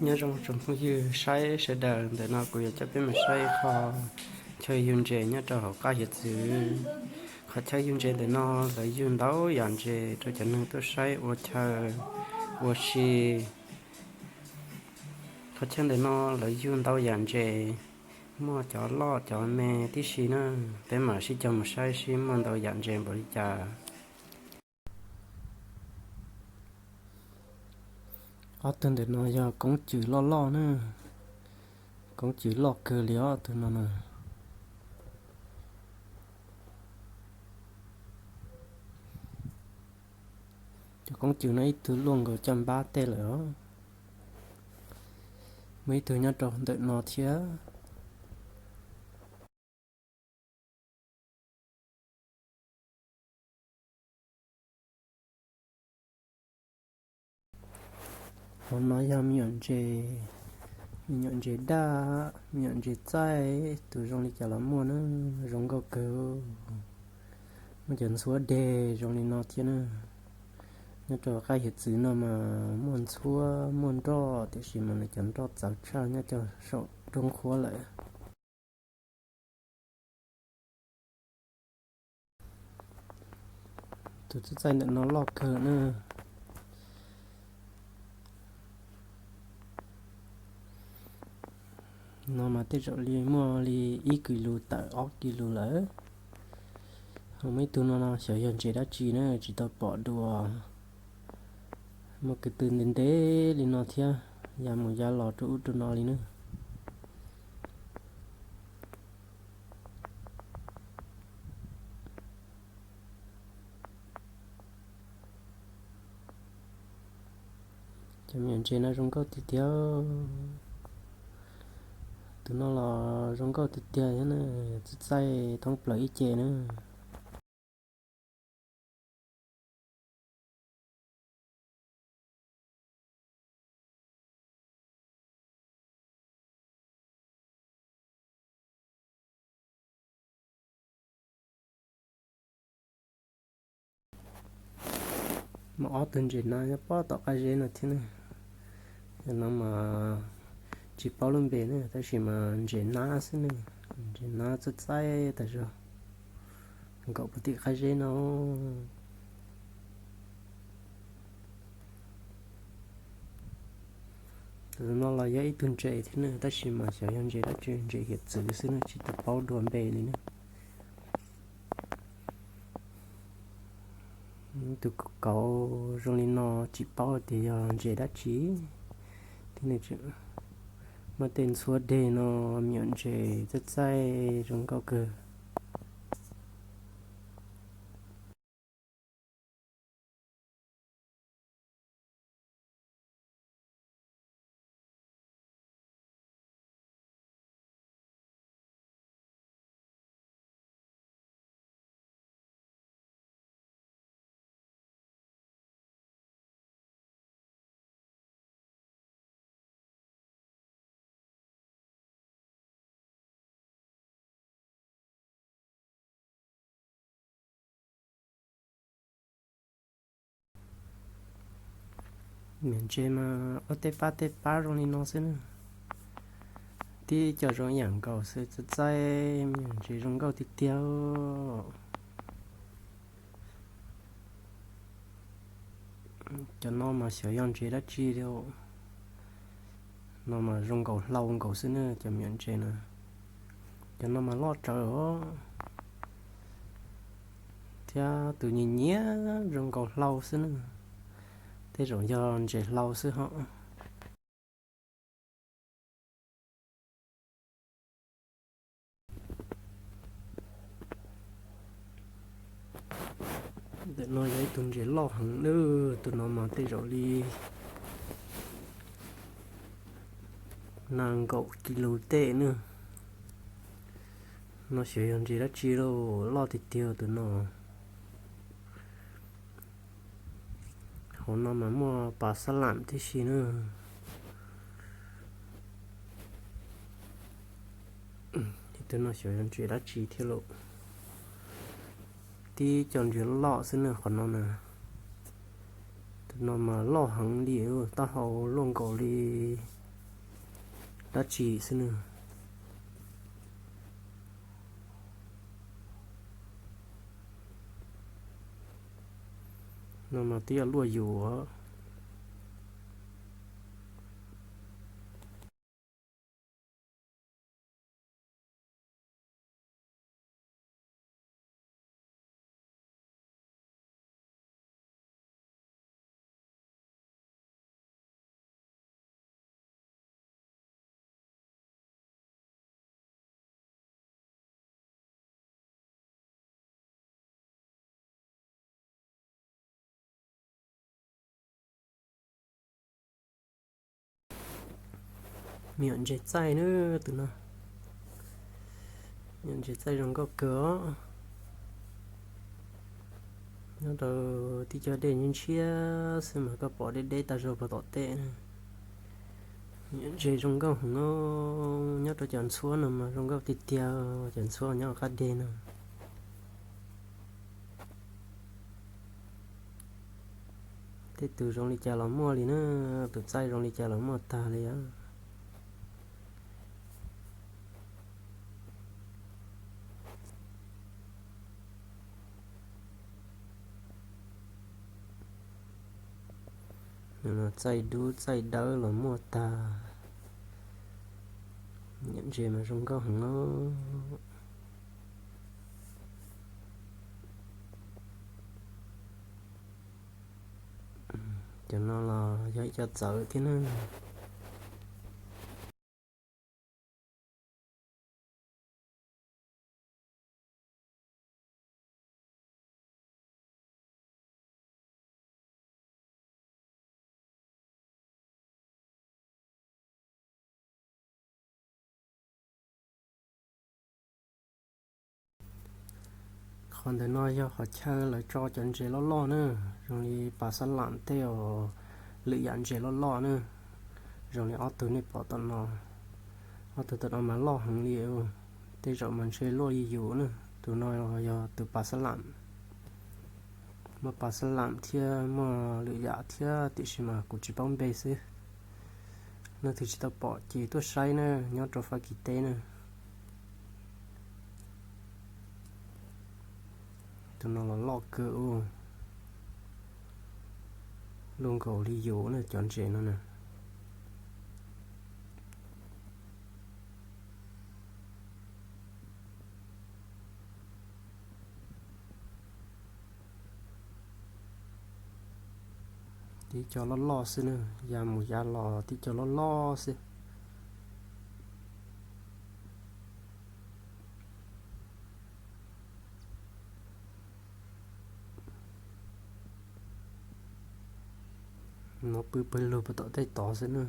Nyob zoo tsoom phooj ywg saib sawv daws, ntawm no kuv yuav coj peb mus saib qhov chaw yug ntses nyob rau hauv qab hiav txwv. Qhov chaw yug ntses ntawm no lawv yug ntau yam ntses rau cov neeg tuaj saib ua chaw ua si. Qhov chaw ntawm no lawv yug ntau yam ntses, muaj cov loj cov me tib si na. Peb mam sib cog mus saib seb muaj ntau yam ntses npaum li cas. Ob tug ntawm no yog koob cws loj loj na, koob cws loj kawg li ob tug no na. Cov koob cws no ib tug luaj nkaus caj npab tej lawm os. Muaj ib tug nyob rau ntawm no thiab. Hauv no yog me nyuam ntses, me nyuam ntses daj, me nyuam ntses txaij, tus zoo li cas los muaj na, zoo nkauj kawg. Muaj cov ntxhuav deg zoo li no thiab na. Nyob rau qab hiav txwv no mas muaj ntxhuab muaj nroj, tiam sis mas nws cov nroj txawv tshaj nyob rau saum roob qhuab lawm. Tus txaij txaij ntawm no loj kawg na. No mas tej zaum li muaj li ib kis lus tawm ob kis lus lawm. Ho muaj ib tug no no xyov yog ntses dab tsi na, tsis tau pom dua. Muaj ko tw ntev ntev li no thiab, ya mus ya los rau ub rau no li na. Cov me nyuam ntses no zoo nkauj tiag tiag. Tus no los zoo nkauj tiag tiag thiab na, txaij txaij thoob plaws ib ce na. Muaj ob tug ntses nab nyob pob tom qab zeb no thiab na. Cov no mas tsis paub lub npe na, tab sis mas ntses nab xwb na, ntses nab txaij txaij tas zog, nkaum puv tim qab zeb no. Tus no los yog ib tug ntses thiab na, tab sis mas xyov yog ntses dab tsi, ntses hiav txwv xwb na, tsis tau paub dua npe li na. Tus kauv zoo li no tsis paub tias yog ntses dab tsi, thiab nws tseem muaj tej ntxhuab deg no, me nyuam ntses txaij txaij zoo nkauj kawg. Me nyuam ntses mas ua tej pab tej pab zoo li no xwb na. Tib co zoo ib yam nkaus xwb, txaij txaij, me nyuam ntses zoo nkauj tiag tiag. Cov no mas xyov yog ntses dab tsi li. No mas zoo nkaus hlau nkaus xwb na cov me nyuam ntses na. Cov no mas loj tsawv os. Thiab tus nyias nyias zoo nkaus hlau xwb na. Tej zaum yog ntses hlau xwb hos. Ntawm no yog ib tug ntses loj heev na, tus no mas tej zaum li nees nkaum kis lus tej na. No xyov yog ntses dab tsi lauj, loj tiag tiag tus no. Hauv no mas muaj pas xab lam tib si na. Tus no xyov yog ntses dab tsi thiab lauj. Tib co ntses loj xwb na qhov no na. Tus no mas loj heev li, taub hau luaj nkaus li dab tsi xwb na. No mas twb yog luaj yus. Me nyuam ntses txaij na, tus no. Me nyuam ntses txaij zoo nkauj kawg os. Nyob rau tib co dej ntshiab ntshiab xwb mas koj pom deb deb tag zog puag tom tej na. Me nyuam ntses zoo nkauj heev os, nyob rau cov ntxhuab no mas zoo nkauj tiag tiag, cov ntxhuab nyob qab deg no. Tej tus zoo li cas los muaj li na, tus txaij zoo li cas los muaj tag li os. Txaij dub txaij dawb los muaj tag. Nyuam ntses mas zoo nkauj heev os. Cov no los yog ib co txawv thiab na. Qhov ntawm no yog qhov chaw lawv tso cov ntses loj loj na, zoo li pas xab lam tej os, lwm yam ntses loj loj na. Zoo li ob tug nej pom tom no, ob tug tom no mas loj heev li. Tej zaum mas ntshe luaj yus na. Tus no yog tus pas xab lam, muaj pas xab lam thiab muaj lwm yam thiab tiam sis mas kuv tsis paub npe xwb. Leej twg tsis tau pom ces tuaj saib na, nyob rau Fab Kis teb na. Tus no los loj kawg ua, luaj nkaus li yus na cov ntses no na. Tib co loj loj xwb na, ya mus ya los tib co loj loj xwb. No pw pawg lug puag tom tej tod xwb na.